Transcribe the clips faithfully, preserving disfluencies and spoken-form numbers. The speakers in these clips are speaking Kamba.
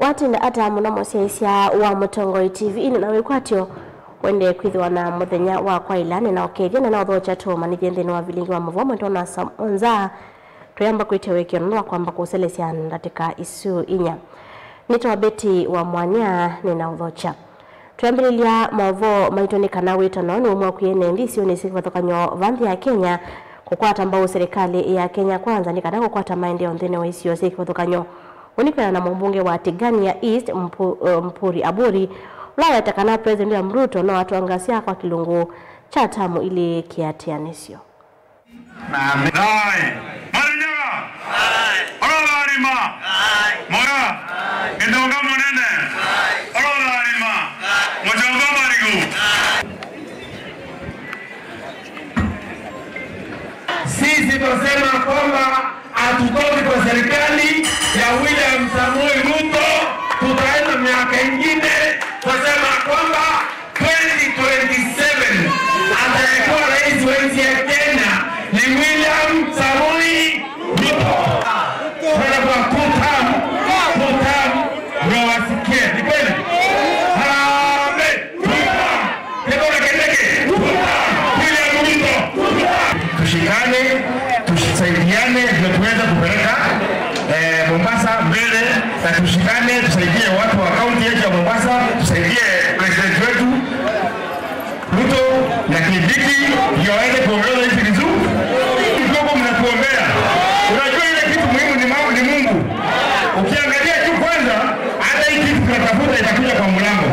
Watinda ata mũno mũsyaĩĩsya wa Mũtongoi T V-inĩ na wĩkwatyo, ũendee kwĩthĩwa na mũthenya wa kwaĩla. Nĩnaũkethya na naũthokya tũũmanyĩthye nthĩnĩ wa vilingi wa mavũa mwendwa na Samonza. Tũyamba kwĩtya wĩkĩo nũndũ wa kwamba kũselesya ndatĩka isu inya. Nĩtawa Betty wa Mwania, nĩnaũthokya. Twĩambĩlĩlya maũvoo maitũ nĩ kana wĩtano nĩumwa kwĩ ene nthĩ isionĩ syĩ kĩvathũkany'o va nthĩ ya Kenya kũkwata mbau silikalĩ ya Kenya Kwanza nĩ kana kũkwata maendeeo nthĩnĩ wa isio syĩ kĩvathũkany'o. Ũu nĩ kwĩana na mũmbunge wa Tigania East, Mpu-, eh, Mpuri Aburi, ũla waweta kana President William Ruto no atongoesya kwa kĩlungu kya tamu ilĩ kĩatĩanĩsyo. Thayũ. Marĩnyaga. Ũrotharima. Moya. Ĩthonga mũnene. Ũrotharima. Mũchongo marigu. Sisi twasema kwamba hatutoki kwa serikali ya William Samoei Ruto, tutaenda miaka ingine. Twasema kwamba twenty twenty-seven, atayekuwa rais wa nchi ya Kenya ni William Samoei Ruto. Tunataka two term, two term, ndio wasikie. Ni kweli? Harambee! Two term! Kithure Kindiki! Two term! William Ruto! Two term! Tushikane, tusaidiane, ndio tuweze kupeleka, eh, Mombasa mbele, na tushikane, tusaidie watu wa kaunti yetu ya Mombasa, tusaidie president wetu Ruto na Kindiki ndio waweze kuongoza nchi vizuri. Kidogo mnatuombea. Unajua ile kitu muhimu ni Mungu, ni Mungu. Ukiangalia tu kwanza, hata hii kitu tunatafuta itakuja kwa mlango.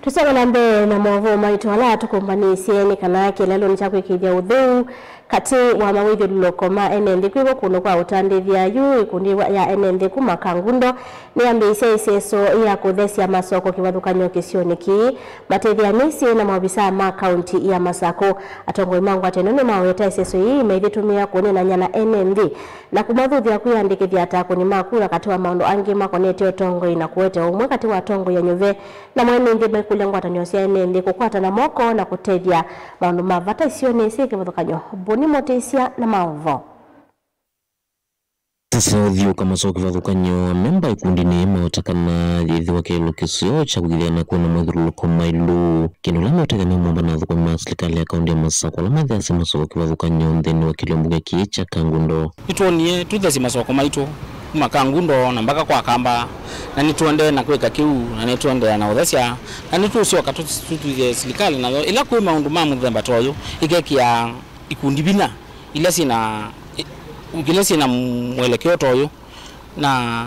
Tũsonge na mbee na maũvoo maitũ ala tũkũmbanĩsye nĩ kana kĩlelũnĩ kya kwĩkĩĩthya ũtheu katĩ wa mawĩthyũlũlũko ma ene nthĩ kwĩvo kũndũ kwa ũtandĩthya. Yu ĩkundi ya ene nthĩ kuma Kangundo nĩyambĩĩsya ĩseso ya kũthesya masoko kĩvathũkany'o kĩsionĩ kĩĩ, matethĩanĩsye na maovisaa ma kaunti ya Masakũ. Atongoi ma ngwatanĩo nĩmaweta ĩseso yĩĩ maithĩtũmĩa kũneenany'a na ene nthĩ na kũmathuthya kwĩyandĩkĩthya ta akũni ma kura katĩ wa maũndũ angĩ makonetye ũtongoi na kũete ũmwe katĩ wa atongoi anyuve na mwene nthĩ maikũlya ngwatanĩo sya ene nthĩ kũkwatana moko na kũtethya maũndũ ma vata isionĩ syĩ kĩvathũkany'o. Boni Mũtĩsya na maũvoo. Sasa ũthiũka masoko kĩvathũkany'o, amemba ikundi nĩ maũta kana yĩthĩwa kĩlĩlo kĩseo kya kũkĩthĩa na kwĩna mawĩthyũlũlũko maĩlu. Kĩndũ kĩla meũtethya nĩ mũmba na athũkũmi ma silikalĩ ya kaunti ya Masakũ ala mathesya masoko kĩvathũkany'o nthĩnĩ wa kĩlĩo mbunge kĩĩ kya Kangundo. Nĩtwonie tũthesye masoko maitũ kuma Kangundo na mpaka kwa Kamba, na nĩtũendee na kwĩka kĩu, na nĩtũendeea na ũthesya, na nĩtũũsyoka tũ-, tũtw'ĩthye silikalĩ nayo ĩla kwĩ maũndũ ma mũthemba ta ũyũ ĩkekĩa ikundi vinya ila syĩna, ila syĩna mwelekeo ta ũyũ. Na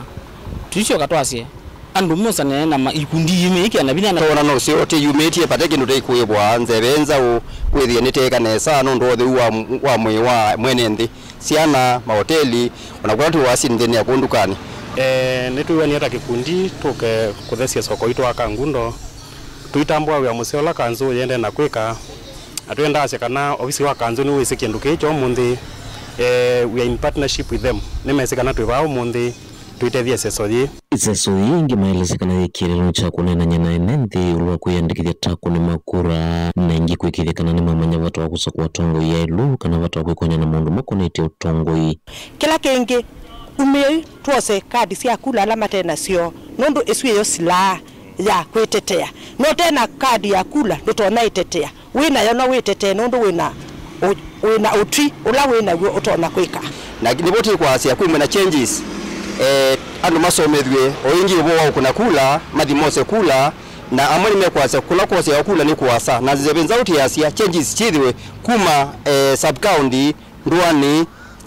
tũisyoka twasye andũ mosane na ma-, ikundi imwe ikĩa na vinya na. Tona no seo tĩyumĩtye vate kĩndũ tĩikũĩvwa nzeve nzaũ kwĩthĩa nĩtĩĩka nesa nũndũ wa ũtheu wa, wa mwĩĩ wa mwene nthĩ, syana, maoteli, ona kũla twĩ wasini nthĩnĩ ya kũu ndukanĩ. Eh, nĩtwĩw'anie ta kĩkundi tũke kũthesya soko witũ wa Kangundo. Tũitambũa wĩa mũseo ũla kanzũ yĩendee na kwĩka, na twendaasya kana ovisi wa kanzũ nĩwĩsĩ kĩndũ kĩĩ kya ũmũnthĩ. Eh, we are in partnership with them. Nĩmesĩ kana twĩ vaa ũmũnthĩ tũitethye ĩseso yĩĩ. Ĩseso yĩĩ ĩngĩ maelesya kana yĩ kĩeleelo kya kũneenany'a na ene nthĩ ĩũlũ wa kwĩyandĩkĩthya ta akũni ma kura, na ĩngĩ kwĩkĩĩthya kana nĩmamanya vata wa kũsakũa atongoi aĩlu kana vata wa kwĩkonya na maũndũ makonetye ũtongoi. Kĩla kĩngĩ, umĩai twose kadi sya kula ala mate nasyo, nũndũ ĩsu ĩyo silaa ya kwĩtetea. Na ũte na kadi ya kula, ndũtonya ĩtetea. Wĩ nayo no wĩtetee nũndũ wĩ na ũ-, wĩ na ũtwi ũla wĩ naw'o ũtonya kwĩka. Na nĩvo tĩkwasya kwĩ mwena changes, eh, andũ masomethw'e o ĩngĩ ũvoo wa ũkũna kula, mathi mose kula, na amwe nĩmekwasya kũla kwoseawa kula nĩ kũasa, na nzeve nzaũ tĩasya changes syĩthĩwe kuma, eh, sub-county, ndũanĩ,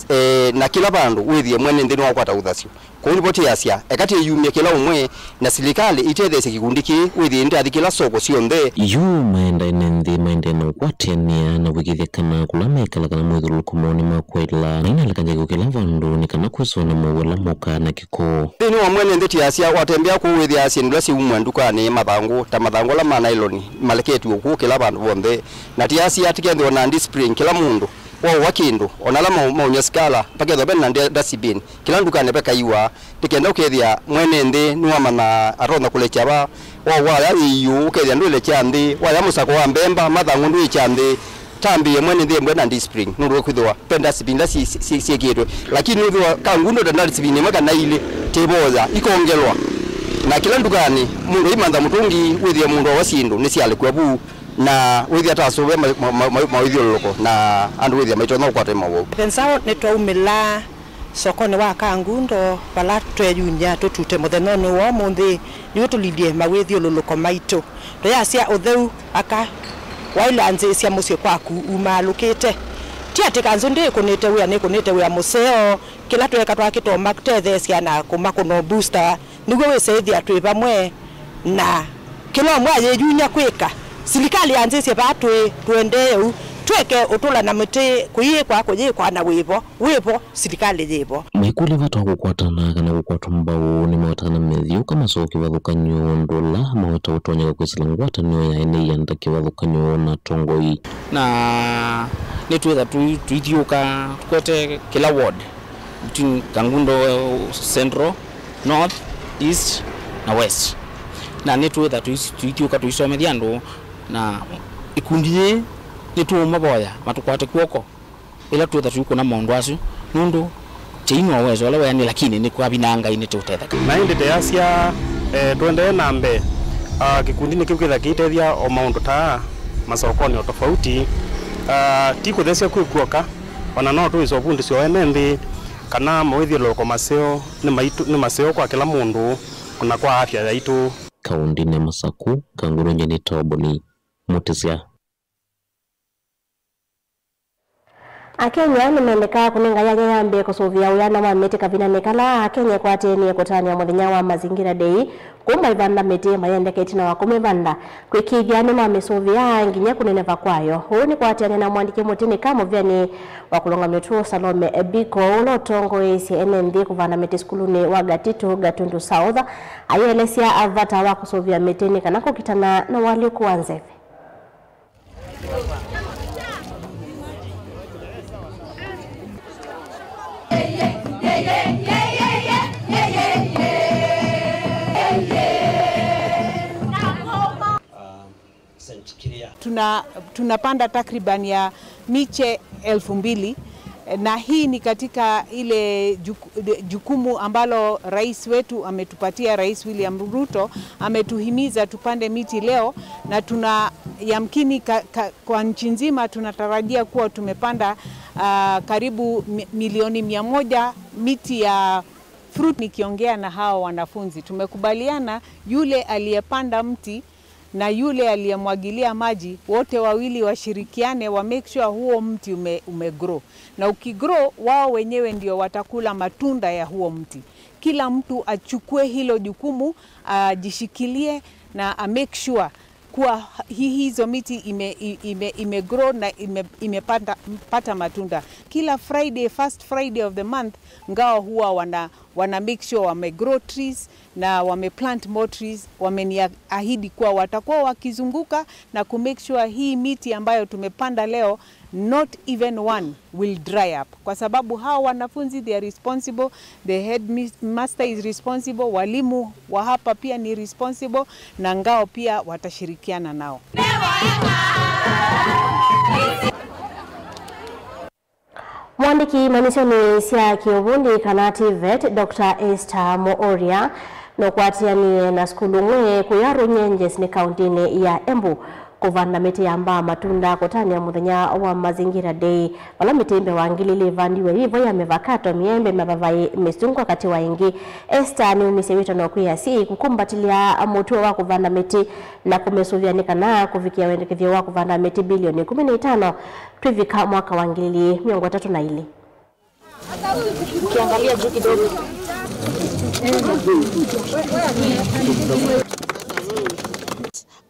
eh, na kĩla vandũ wĩthĩe mwene nthĩ nĩwakwata ũthasyo. Kwoou nĩvo tĩasya, eka tĩyumye kĩla ũmwe, na silikalĩ itetheesye kĩkundi kĩĩ wĩthĩe nĩtathi kĩla soko syonthe. Yu maenda ene nthĩ maendee na ũkwatĩanĩa na kwĩkĩĩthya kana kũla mekala kana mawĩthyũlũlũko moo nĩ ma kwaĩla, na inalekany'a kĩko kĩla vandũ nĩ kana kwĩsũa na mowau ala mokaa na kĩko. Nthĩnĩ wa mwene nthĩ tĩasya, watembea kũu wĩthĩaa syĩndũ ila syĩumw'a ndukanĩ, mathangũ, ta mathangũ ala ma nailoni, maleketw'e kũu kĩla vandũ vonthe. Na tĩasya, tĩkethĩwa na discipline kĩla mũndũ waũwa kĩndũ, ona ala mau-, maũnywa sikala, pakethwa ve na nde-, dustbin, kĩla ndukanĩ vekaiwa, nĩ kenda ũkethĩa mwene nthĩ nĩwamanya atonya kũlekya va. Waũwa waya yĩiũ, ũkethĩa ndwĩlekya nthĩ, waya mũsako wa mbemba, mathangũ ndwĩkya nthĩ. Tambĩĩe mwene nthĩ ĩmwe na discipline, nũndũ kwĩthĩwa ve dustbin ila syĩ-, syĩ-, syĩkĩtwe, lakini nĩwĩthĩwa Kangundo ta dustbin ĩmwe kana ilĩ tĩvoya ikongelwa, na kĩla ndukanĩ mũndũ aimantha mũtũngi, wĩthĩe mũndũ awa syĩndũ nĩsyalekwa vu, na wĩthĩa ta asũvĩa ma-, ma-, ma-, ma-, mawĩthyũlũlũko, na andũ wĩthĩa maitonya kũkwatwa nĩ mawau. Ethĩwa nĩtwaumĩla sokonĩ wa Kangundo vala tweyumya tũtute mũthenyanĩ wa ũmũnthĩ, nĩw'o tũlilye mawĩthyũlũlũko maitũ. Tũyasya ũtheu aka waĩle anzĩĩsya mũsyĩ kwaku umaalũkĩte. Ti atĩ kanzũ ndĩkũnĩte wĩa, nĩkũnĩte wĩa mũseo. Kĩla tweeka twakĩtoma kũtetheesya na kũmakũna booster, nĩw'o wĩse ĩthĩa twĩ vamwe na kĩla ũmwe ayĩyunya kwĩka. Silikalĩ yanzĩsye vaa twĩ, tũendee ũu. Tweke ũtũla na mĩtĩ, kũyĩkwa, kũyĩkwa na wĩvo, wĩvo, silikalĩ yĩvo. Maikũlya vata wa kũkwatana kana kũkwatwa mbau nĩmaweta kana methyũka masoke kĩvathũkany'o, ũndũ ũla maweta ũtonyeka kwĩsĩla ngwatanĩo ya ene ianda kĩvathũkany'o na atongoi. Na nĩtwĩtha tũi-, tũithyũka tũkwete kĩla ward between Kangundo Central, North, East na West. Na nĩtwĩtha tũi-, tũithyũka tũisomethya andũ, na ikundi yĩĩ nĩtũũmavoya matũkwate kw'oko ĩla twĩtha tũikũna maũndũ asu, nũndũ tei no wesa ũla weanĩ, lakini nĩkwavina Ngai nĩtũũtetheka. Na ĩndĩ teyasya, eh, tũendee na mbee, ah, kĩkundinĩ kĩu kĩtha kĩitethya o maũndũ ta masokonĩ o tofauti, ah, ti kũthesya kwĩ kw'oka, o na no tũĩsa ũvundĩsyo ene nthĩ kana mawĩthyũlũlũko maseo nĩ maitũ, nĩ maseo kwa kĩla mũndũ, o na kwa afya yaitũ. Kaũndĩnĩ ya Masaku, Kangundo Jenny Toboni, Mũtĩsya. Akenya nĩmendekaa kũnenga yanya ya mbee kũsũvĩa wĩana wa mĩtĩ kavindanĩ kala Akenya ĩkwatĩanĩe kũtanĩa mũthenya wa Mazingira Day, kũu maivanda mĩtĩ mayendeka ĩtina wa kũmĩvanda, kwĩkĩĩthya nĩmamĩsũvĩa nginya kũneneva kwayo. Ũu nĩ kũatĩanĩa na mũandĩki mũtĩnĩ ka mũvĩanĩ wa kũlũngamya ũtũo Salome Biko, ũla ũtongoeisye ene nthĩ kũvanda mĩtĩ sukulunĩ wa Gatito, Gatundu South, ayĩelesya vata wa kũsũvĩa mĩtĩ nĩ kana kũkitana na ũalyũku wa nzeve. Tuna, tunapanda takriban ya miche elfu mbili, na hii ni katika ile juku-, jukumu ambalo rais wetu ametupatia, Rais William Ruto ametuhimiza tupande miti leo, na tuna, yamkini ka-, ka-, kwa nchi nzima tunatarajia kuwa tumepanda, ah, karibu mi-, milioni mia moja miti ya fruit. Nikiongea na hawa wanafunzi, tumekubaliana yule aliyepanda mti na yule aliyemwagilia maji, wote wawili washirikiane, wa make sure huo mti ume-, umegrow. Na ukigrow, wao wenyewe ndio watakula matunda ya huo mti. Kila mtu achukue hilo jukumu, ajishikilie na a make sure kuwa hi-, hizo miti ime-, i-, ime-, imegrow na ime-, imepanda, pata matunda. Kila Friday, first Friday of the month, ngao huwa wana, wana make sure wamegrow trees na wameplant more trees. Wameniahidi kuwa watakuwa wakizunguka na ku make sure hii miti ambayo tumepanda leo, not even one will dry up, kwa sababu hawa wanafunzi, they are responsible, the headmaster is responsible, walimu wa hapa pia ni responsible, na ngao pia watashirikiana nao. Mũandĩki imanyĩsyonĩ sya kĩũvundi kana TVET, Doctor Esther Mooria, nũkwatĩanĩe na sukulu ũmwe kũya Runyenjes nĩ kaũntĩnĩ ya Embu kũvanda mĩtĩ ya mbaa matunda kũtanĩa mũthenya wa Mazingira Day, vala mĩtĩ mbewa ngili ilĩ ĩvandiwe yĩvo ya mĩvakato, mĩembe, mavavai, mĩsungwa katĩ wa ĩngĩ. Esther nĩumisye wĩtano kwĩ asyai kũkumbatĩlya mũtuo wa kũvanda mĩtĩ na kũmĩsũvĩa nĩ kana kũvikĩa wendekethyo wa kũvanda mĩtĩ bilioni ĩkũmi na itano twĩvika mwaka wa ngili ilĩ mĩongo ĩtatũ na ilĩ. Ukiangalia juu kidogo.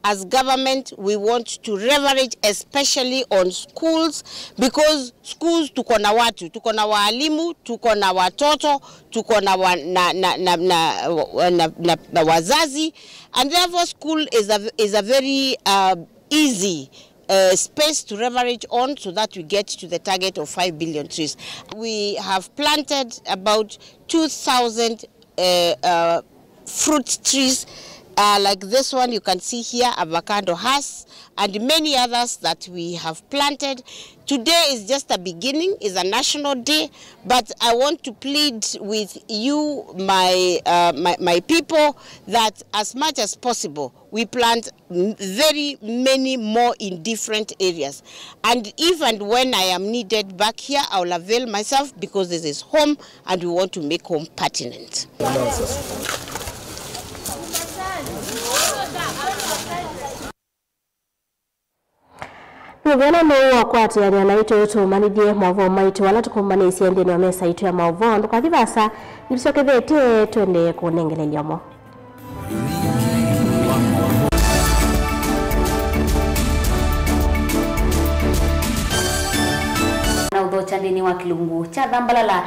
As government, we want to leverage especially on schools, because schools tuko na watu, tuko na walimu, tuko na watoto, tuko na wa-, na, na, na, na, na, na, na wazazi, and therefore school is a, is a very, uh, easy, uh, space to leverage on so that we get to the target of five billion trees. We have planted about two thousand, uh, uh, fruit trees, Uh, like this one you can see here, avocado has, and many others that we have planted. Today is just a beginning, is a national day, but I want to plead with you, my, uh, my, my people, that as much as possible, we plant m- very many more in different areas. And if and when I am needed back here, I will avail myself, because this is home and we want to make home pertinent. Mũthenya nĩ wa kũatĩanĩa naitũ tũmanyĩthye maũvoo maitũ ala tũkũmanyĩisye nthĩnĩ wa mesa itũ ya maũvoo. Ndũkathi vaasa, nĩtũsyokethetye tũendee kũnengelelya mo. Na ũthokya nthĩnĩ wa kĩlungu kya thambalala.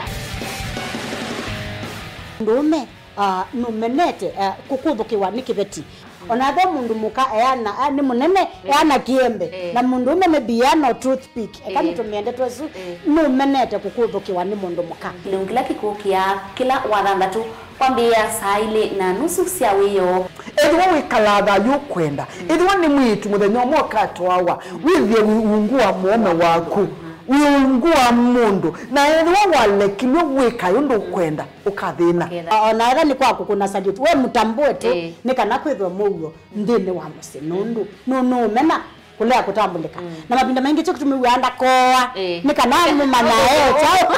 Mũndũũme, ah, nũmenete, ah, kũkũthũkĩwa nĩ kĩveti. Ona ethĩwa mũndũ mũka eana, ah, nĩ mũnene, eana kĩembe. Eh. Na mũndũũme maybe eana o toothpick. Eka, eh, nĩtũmĩe ndeto ĩsu, eh, nũmenete kũkũthũkĩwa nĩ mũndũ mũka. Kĩlungu kĩla kĩkũkĩa kĩla wathanthatũ kwambĩĩa saa ilĩ na nusu sya wĩoo. Ethĩwa wĩkalaa thayũ ũkwenda, ethĩwa nĩ mwĩĩtu mũthenya ũmwe ũkatwawa, wĩthĩe wĩ ungu wa mũũme waku, wĩ ungu wa mũndũ, na ethĩwa walekilw'e wĩka ũndũ ũkwenda, ũkathĩna. Ũkethĩa. O na ethĩwa nĩ kwa kũkũna salute, we mũtambũe tu, ĩĩ, nĩ kana kwĩthwe mũuo nthĩnĩ wa mũsyĩ, nũndũ nũ- nũũmena kũlea kũtambũlĩka. Mm. Na mavinda maingĩ kyo kĩtumi wĩaa ndakooa, ĩĩ, nĩ kana mũmanya e kyaũ.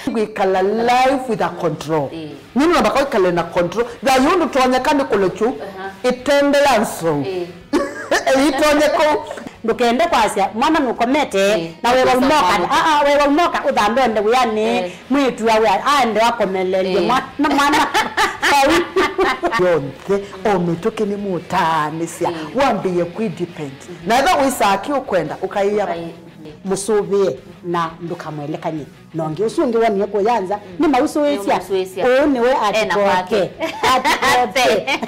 Kwĩkala life with a control. Ĩĩ. Nĩ namba kwĩkale na control. Thayũ ndũtonyeka nĩ kũlekyu, aha, ĩtende ya nsou. Ĩĩ. Ĩitonye kũu. Ndũkende kwasya mwana nũkomete, ĩĩ, na wewa ũmoka, aa, wewa ũmoka ũthambe ende wĩanĩ, ĩĩ, mwĩĩtu awe aende akomelelye, ĩĩ, mwana, mwana. Vau. Yonthe, o mĩtũkĩ nĩ mũtaanĩsya, ĩĩ, wambĩĩe kwĩ depend. Na ethĩwa wĩsaa kĩ ũkwenda, ũkaĩa. Ũkaĩ-, ĩĩ, mũsũvĩe na ndũkamwelekany'e. Na ũngĩ ũsu ũngĩ wonie kũya nza, mm, nĩmausũĩsya. Nĩmausũĩsya. Ũũ nĩwe ena atikoke kwake. Atikoke.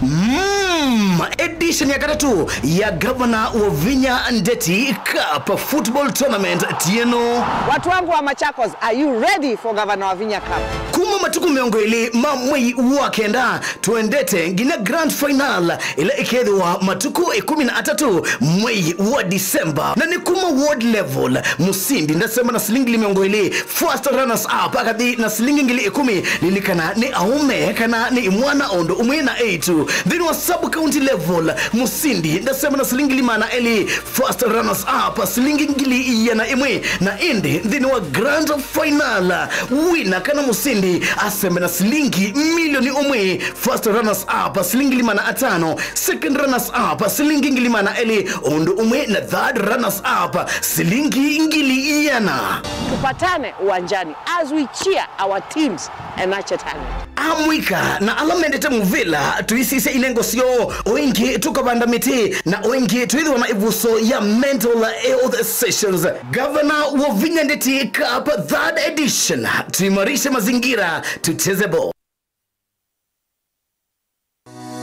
Mm, edition ya katatũ ya Gavana Wavinya Ndeti Cup Football Tournament tieno. Watu wangu wa Machakos, are you ready for Gavana Wavinya Cup? Kuma matukũ mĩongo ĩlĩ ma mwei wa kenda, tũendete nginya grand final ĩla ĩkethĩwa matukũ ĩkũmi na atatũ mwei wa December, na nĩ kuma ward level, mũsindi ndasema na silingi ngili mĩongo ĩlĩ, first runners up akathi na silingi ngili ĩkũmi. Lilikana nĩ aũme kana nĩ imwana o ũndũ ũmwe na eĩtu. Nthĩnĩ wa sub county level, mũsindi ndasema na silingi ngili maana elĩ, first runners up silingi ngili ĩana ĩmwe, na ĩndĩ nthĩnĩ wa grand final, wina kana mũsindi asembe na silingi milioni ũmwe, first runners up silingi ngili maana atano, second runners up silingi ngili maana elĩ, ũndũ ũmwe na third runners up silingi ngili ĩana. Tupatane uwanjani as we cheer our teams and nurture talent. Amũika na ala mendete mũvĩla, tũisisye inengo syoo, o ĩngĩ tũkavanda mĩtĩ, na o ĩngĩ twĩthĩwa na ĩvuso ya mental health sessions. Gavana Wavinya Ndeti Cup third edition, tuimarishe mazingira, tucheze ball.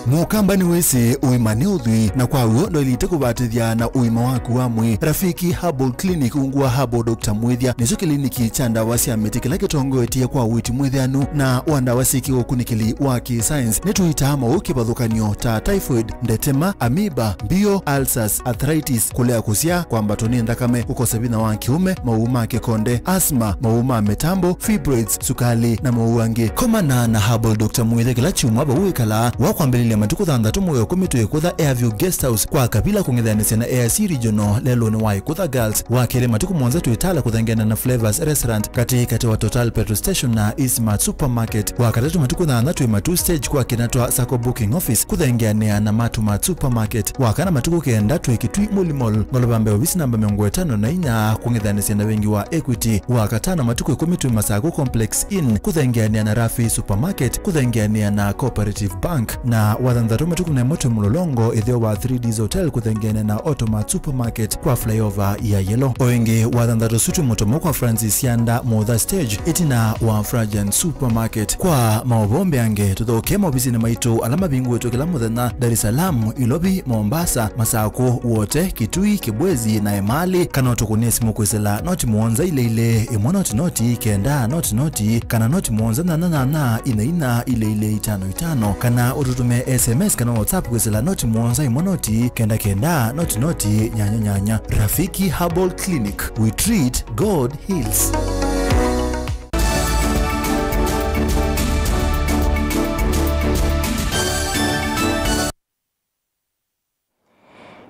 Mũkamba nĩwĩsĩ ũima nĩ ũthwii, na kwa w'o ndwaĩlĩte kũvatĩthya na ũima waku wa mwĩĩ. Rafiki Herbal Clinic ungu wa Herbal Doctor Mwĩthya nĩkyo kĩliniki kya ndawa sya mĩtĩ kĩla kĩtongoetye kwa ũiiti mwĩthĩanu na wa ndawa syĩkĩwe ũkunĩkĩli wa kĩ-science. Nĩtũitaa maũũ kĩvathũkany'o ta typhoid, ndetema, amoeba, mbio, ulcers, arthritis, kũlea kũsyaa, kwambatwa nĩ nthakame, kũkosa vinya wa kĩũme, maũũ ma kĩkonde, asthma, maũũ ma mĩtambo, fibroids, sukali, na maũũ angĩ. Komana na Herbal Doctor Mwĩthya kĩla kyumwa vau wĩkalaa, wa kwambĩlĩlya matukũ thanthatũ mwei wa ĩkũmi twĩ Ĩkũtha Airview Guest House kwa Kavila kũng'ethanĩsya na A I C Regional lelũnĩ wa Ĩkũtha Girls. Wa kelĩ matukũ mũonza twĩ Tala kũthengeana na Flavors Restaurant katĩ katĩ wa Total Petrol Station na Eastmart Supermarket. Wa katatũ matukũ thanthatũ twĩ Matuu Stage kwa Kĩnatwa Sacco Booking Office kũthengeanĩa na Matu Mart Supermarket. Wa kana matukũ kenda twĩ Kitui Muli Mall, ngolova mbee ovisi namba mĩongo ĩtano na inya kũng'ethanĩsya na vengi wa Equity. Wa katano matukũ ĩkũmi twĩ Masaku Complex Inn kũthengeanĩa na Rafi Supermarket kũthengeanĩa na Cooperative Bank. Na Wathanthatũ matukũ na ĩmwe twĩ Mũlolongo, ĩtheo wa Three Ds Hotel kũthengeene na Automat Supermarket kwa flyover ya Yellow. O ĩngĩ, wathanthatũ ũsu twĩ Mũtomo kwa Francis Sianda Mutha Stage, ĩtina wa Frajan Supermarket. Kwa maũvoo mbeange, tũthokee maovisinĩ maitũ ala mavingũĩtwe kĩla mũthenya Dar es Salaam, Ilovi, Mombasa, Masakũ, Wote, Kitui, Kibwezi na Emali, kana ũtũkũnĩe simũ kwĩsĩla noti mũonza ilĩ ilĩ ĩmwe noti noti kenda noti noti, kana noti mũonza nyanya nyanya ina ina ilĩ ilĩ itano itano, kana ũtũtũmĩe S M S kana WhatsApp kwĩsĩla noti mũonza ĩmwe noti kenda kenda noti noti nyanya nyanya. Rafiki Herbal Clinic, we treat, God heals.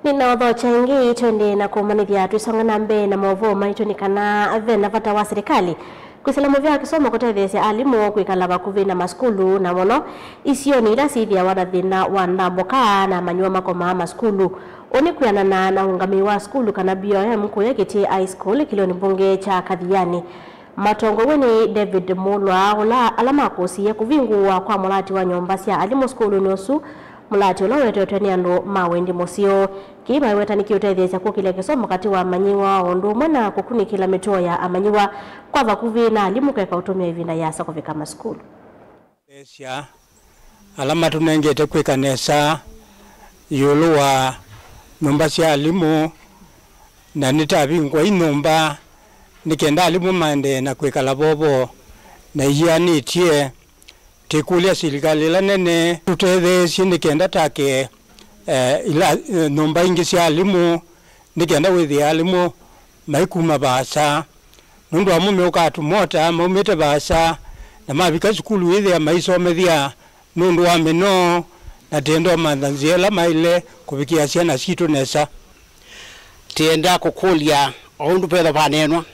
Nĩnaũthokya ĩngĩ, twendee na kũmanyĩthya twĩsonga na mbee na maũvoo maitũ nĩ kana ve na vata wa silikalĩ kwĩsĩla mũvea wa kĩsomo kũtetheesya alimũ kwĩkala vakuvĩ na masukulu, na mũno isionĩ ila syĩthĩawa na thĩna wa nthambũka na amanyĩw'a makomaa masukulu. Ũũ nĩ kwĩanana na ũngamĩi wa sukulu kana B O M kũya Kĩtĩĩ High School kĩlĩonĩ mbunge kya Kathiani. Matongoew'e nĩ David Mulwa, ũla ala makũsie kũvingũwa kwa mũlati wa nyũmba sya alimũ sukulunĩ ũsu, mũlati ũla ũetetwe nĩ andũ ma wendi mũseo. Kĩĩ maiweta nĩkĩũtetheesya kũkĩlya kĩsomo katĩ wa amanyĩw'a o ũndũ ũmwe na kũkunĩkĩla mĩtuo ya amanyĩw'a kwa vakuvĩ na alimũ kũeka ũtũmĩa ĩvinda yĩasa kũvika masukulu. Theesya ala matũnengete kwĩka nesa ĩũlũ wa nyũmba sya alimũ, na nĩtavingũa i nyũmba nĩ kenda alimũ maendee na kwĩkala vovo na iyĩanĩtye. Tĩkũlya silikalĩ ĩla nene tũtetheesye nĩ kenda take, eh, ila, eh, nyũmba ingĩ sya alimũ nĩ kenda wĩthĩa alimũ maikuma vaasa. Nũndũ amũmĩ ũkaa tũmota maumĩte vaasa na mavika sukulu wĩthĩa maisomethya nũndũ wa mĩnoo, na tĩenda ũmantha nzĩa ĩla maĩle kũvikĩa syana sitũ nesa. Tĩenda kũkũlya, o ũndũ vethwa vaneenwa,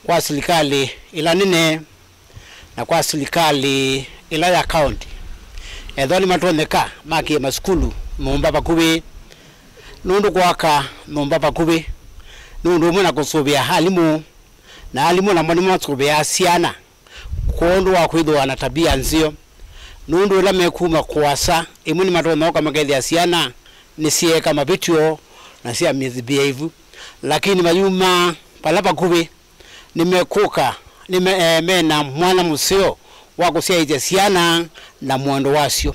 kwa silikalĩ ĩla nene na kwa silikalĩ ĩla ya kaũntĩ, ethĩwa nĩmatonyeka makĩe masukulu nyũmba vakuvĩ, nũndũ kwaka nyũmba vakuvĩ nĩ ũndũ ũmwe na kũsũvĩa alimũ, na alimũ namo nĩmasũvĩaa syana kwondũ wa kwĩthĩwa na tabia nzeo, nũndũ ĩla mekuma kũasa, ĩmwe nĩmatonya ũka makethĩa syana nĩsyeeka mavĩtyo na sya misbehave, lakini mayumaa vala vakuvĩ, nĩmekũka nĩme, eh, mena mwanya mũseo wa kũsyaĩĩsya syana na mwendo wasyo.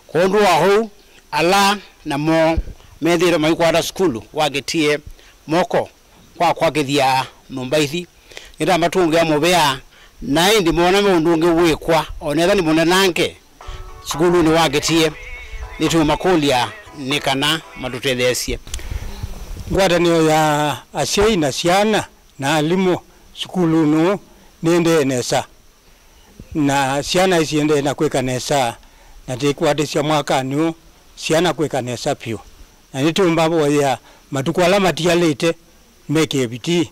Kwondũ wa ũu, ala namo methĩĩtwe maikwata sukulu wa Kĩtĩĩ moko kwa kwakĩthya nyũmba ithi, nĩtamatũngĩa mũvea, na ĩndĩ moona ve ũndũ ũngĩ wĩkwa, o na ethĩwa nĩ mũnenange sukulunĩ wa Kĩtĩĩ, nĩtũũmakũlya nĩ kana matũtetheesye. Ngwatanĩo ya asyai na syana na alimũ sukulunĩ ũũ nĩendee nesa, na syana isiendee na kwĩka nesa, na tĩkwatĩsya mwakanĩ ũũ syana kwĩka nesa vyũ. Na nĩtũmbavoyea matukũ ala matialĩte mekĩe vitii,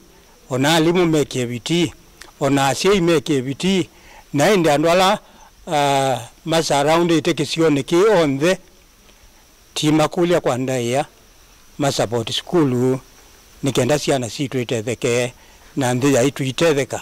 o na alimũ mekĩe vitii, o na asyai mekĩe vitii, na ĩndĩ andũ ala, ah, masaraundĩte kĩsionĩ kĩĩ onthe, timakũlya kwa ndaĩa masapoti sukulu nĩ kenda syana sitũ itetheke na nthĩ yaitũ itetheka.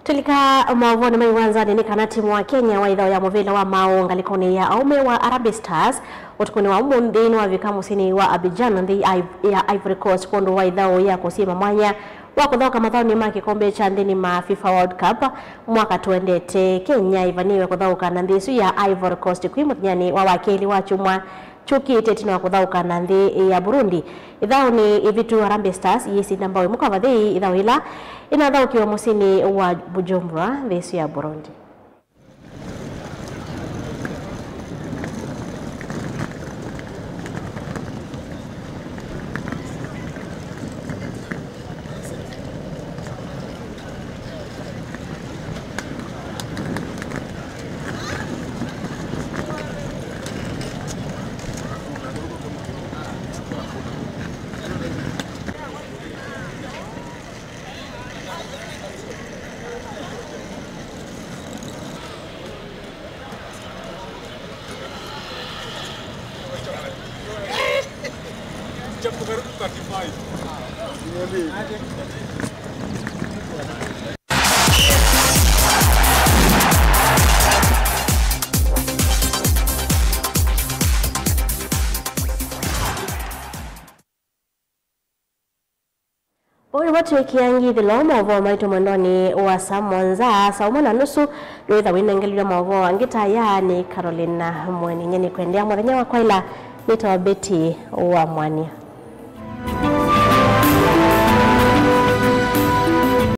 Tũlika maũvonĩ ma iwanzanĩ nĩ kana timu wa Kenya wa ĩthaũ ya mũvĩla wa maaũ ngalĩkonĩ ya aũme wa Harambee Stars ũtukũnĩ wa ũmũnthĩ nĩwavika mũsyĩnĩ wa Abidjan nthĩ ya Iv-, ya Ivory Coast kwondũ wa ĩthaũ ya kũsyĩma mwanya wa kũthaũka mathaũnĩ ma kĩkombe kya nthĩnĩ ma FIFA World Cup mwaka tũendete. Kenya ĩvanĩĩwe kũthaũka na nthĩ ĩsu ya Ivory Coast kwĩ mũthenyanĩ wa wakelĩ wa kyumwa kyũkĩte ĩtina wa kũthaũka na nthĩ ya Burundi. Ĩthaũnĩ ĩvĩtu, Harambee Stars yĩsinda mbao ĩmwe kwa vathei ĩthaũ yĩla ĩnathaũkiwe mũsyĩnĩ wa Bujumbura, nthĩ ĩsu ya Burundi. Ũu nĩw'o twĩkĩa ngithĩlo maũvoo maitũ mwendonĩ wa saa mũonza, saa ũmwe na nusu, nĩwĩtha wĩnengelilwe maũvoo angĩ ta aya nĩ Carolina Mweni. Nye nĩkwendea mũthenya wa kwaĩla, nĩtawa Betty wa Mwania.